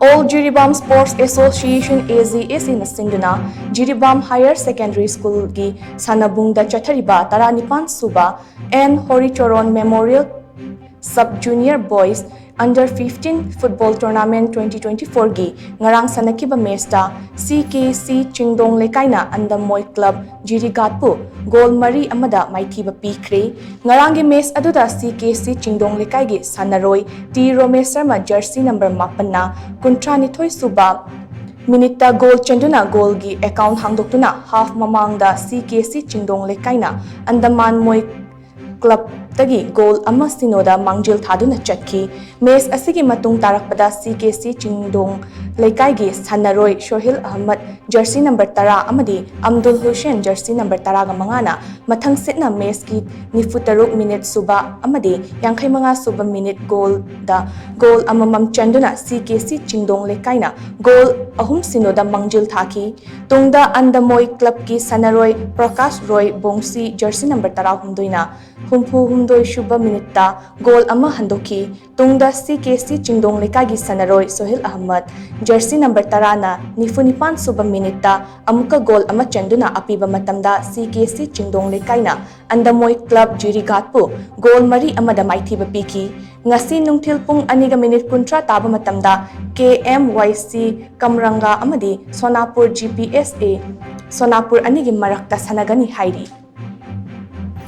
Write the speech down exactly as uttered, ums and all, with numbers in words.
All Jiribam Sports Association, A J S A, ꯅ ꯁꯤꯟꯗꯨꯅ Jiribam Higher Secondary School ꯒꯤ ꯁꯥꯟꯅꯕꯨꯡꯗ ꯆꯠꯊꯔꯤꯕ ꯇꯔꯥꯅꯤꯄꯥꯟ ꯁꯨꯕ N Horicharan Memorial Sub Junior Boys Under fifteen Football Tournament twenty twenty-four ꯒꯤ ꯉꯔꯥꯡ ꯁꯥꯟꯅꯈꯤꯕ match ꯇ C K C ꯆꯤꯡꯗꯣꯡ ꯂꯩꯀꯥꯏꯅ ꯑꯟꯗꯃꯣꯏ club ꯖꯤꯔꯤꯒꯥꯠꯄꯨ goal ꯃꯔꯤ ꯑꯃꯗ ꯃꯥꯏꯊꯤꯕ ꯄꯤꯈ꯭ꯔꯦ꯫ ꯉꯔꯥꯡꯒꯤ match ꯑꯗꯨꯗ C K C ꯆꯤꯡꯗꯣꯡ ꯂꯩꯀꯥꯏꯒꯤ ꯁꯥꯟꯅꯔꯣꯏ ꯇꯤ ꯔꯣꯃꯦꯁ ꯁꯔꯃ jersey number ꯃꯥꯄꯟꯅ ꯀꯨꯟꯊ꯭ꯔꯥꯅꯤꯊꯣꯏ ꯁꯨꯕ minute ꯇ goal ꯆꯟꯗꯨꯅ goal ꯒꯤ account ꯍꯥꯡꯗꯣꯛꯇꯨꯅ half ꯃꯃꯥꯡꯗ C K C ꯆꯤꯡꯗꯣꯡ ꯂꯩꯀꯥꯏꯅ ꯑꯟꯗꯃꯥꯟ ꯃꯣꯏ club ꯇꯒꯤ goal ꯑꯃ ꯁꯤꯅꯣꯗ ꯃꯥꯡꯖꯤꯜ ꯊꯥꯗꯨꯅ ꯆꯠꯈꯤ꯫ Match ꯑꯁꯤꯒꯤ ꯃꯇꯨꯡ ꯇꯥꯔꯛꯄꯗ C K C ꯆꯤꯡꯗꯣꯡ ꯂꯩꯀꯥꯏꯒꯤ ꯁꯥꯟꯅꯔꯣꯏ ꯁꯣꯍꯤꯜ ꯑꯍꯃꯗ jersey number ꯇꯔꯥ ꯑꯃꯗꯤ ꯑꯝꯗꯨꯜ ꯍꯨꯁꯦꯟ jersey number ꯇꯔꯥꯒ ꯃꯉꯥꯅ ꯃꯊꯪꯁꯤꯠꯅ match ꯀꯤ ꯅꯤꯐꯨꯇꯔꯨꯛ minute ꯁꯨꯕ ꯑꯃꯗꯤ ꯌꯥꯡꯈꯩꯃꯉꯥ ꯁꯨꯕ minute goal ꯗ goal ꯑꯃꯃꯝ ꯆꯟꯗꯨꯅ C K C ꯆꯤꯡꯗꯣꯡ ꯂꯩꯀꯥꯏꯅ goal ꯑꯍꯨꯝ ꯁꯤꯅꯣꯗ ꯃꯥꯡꯖꯤꯜ ꯊꯥꯈꯤ꯫ ꯇꯨꯡꯗ ꯑꯟꯗꯃꯣꯏ club ꯀꯤ ꯁꯥꯟꯅꯔꯣꯏ ꯄ꯭ꯔꯀꯥꯁ ꯔꯣꯏ ꯕꯣꯡꯁꯤ jersey number ꯇꯔꯥꯍꯨꯝꯗꯣꯏꯅ ꯍꯨꯝꯐꯨꯍꯨꯝꯗꯣꯏ ꯁꯨꯕ minute ꯇ goal ꯑꯃ ꯍꯟꯗꯣꯛꯈꯤ꯫ ꯇꯨꯡꯗ C K C ꯆꯤꯡꯗꯣꯡ ꯂꯩꯀꯥꯏꯒꯤ ꯁꯥꯟꯅꯔꯣꯏ ꯁꯣꯍꯤꯜ ꯑꯍꯃꯗ jersey number ꯇꯔꯥꯅ ꯅꯤꯐꯨꯅꯤꯄꯥꯟ ꯁꯨꯕ minute ꯇ ꯑꯃꯨꯛꯀ goal ꯑꯃ ꯆꯟꯗꯨꯅ ꯑꯄꯤꯕ ꯃꯇꯝꯗ C K C ꯆꯤꯡꯗꯣꯡ ꯂꯩꯀꯥꯏꯅ ꯑꯟꯗꯃꯣꯏ club ꯖꯤꯔꯤꯒꯥꯠꯄꯨ goal ꯃꯔꯤ ꯑꯃꯗ ꯃꯥꯏꯊꯤꯕ ꯄꯤꯈꯤ꯫ ꯉꯁꯤ ꯅꯨꯡꯊꯤꯜ ꯄꯨꯡ ꯑꯅꯤꯒ minute ꯀꯨꯟꯊ꯭ꯔꯥ ꯇꯥꯕ ꯃꯇꯝꯗ K M Y C ꯀꯝꯔꯪꯒꯥ ꯑꯃꯗꯤ ꯁꯣꯅꯥꯄꯨꯔ G P S A ꯁꯣꯅꯥꯄꯨꯔ ꯑꯅꯤꯒꯤ ꯃꯔꯛꯇ ꯁꯥꯟꯅꯒꯅꯤ ꯍꯥꯏꯔꯤ꯫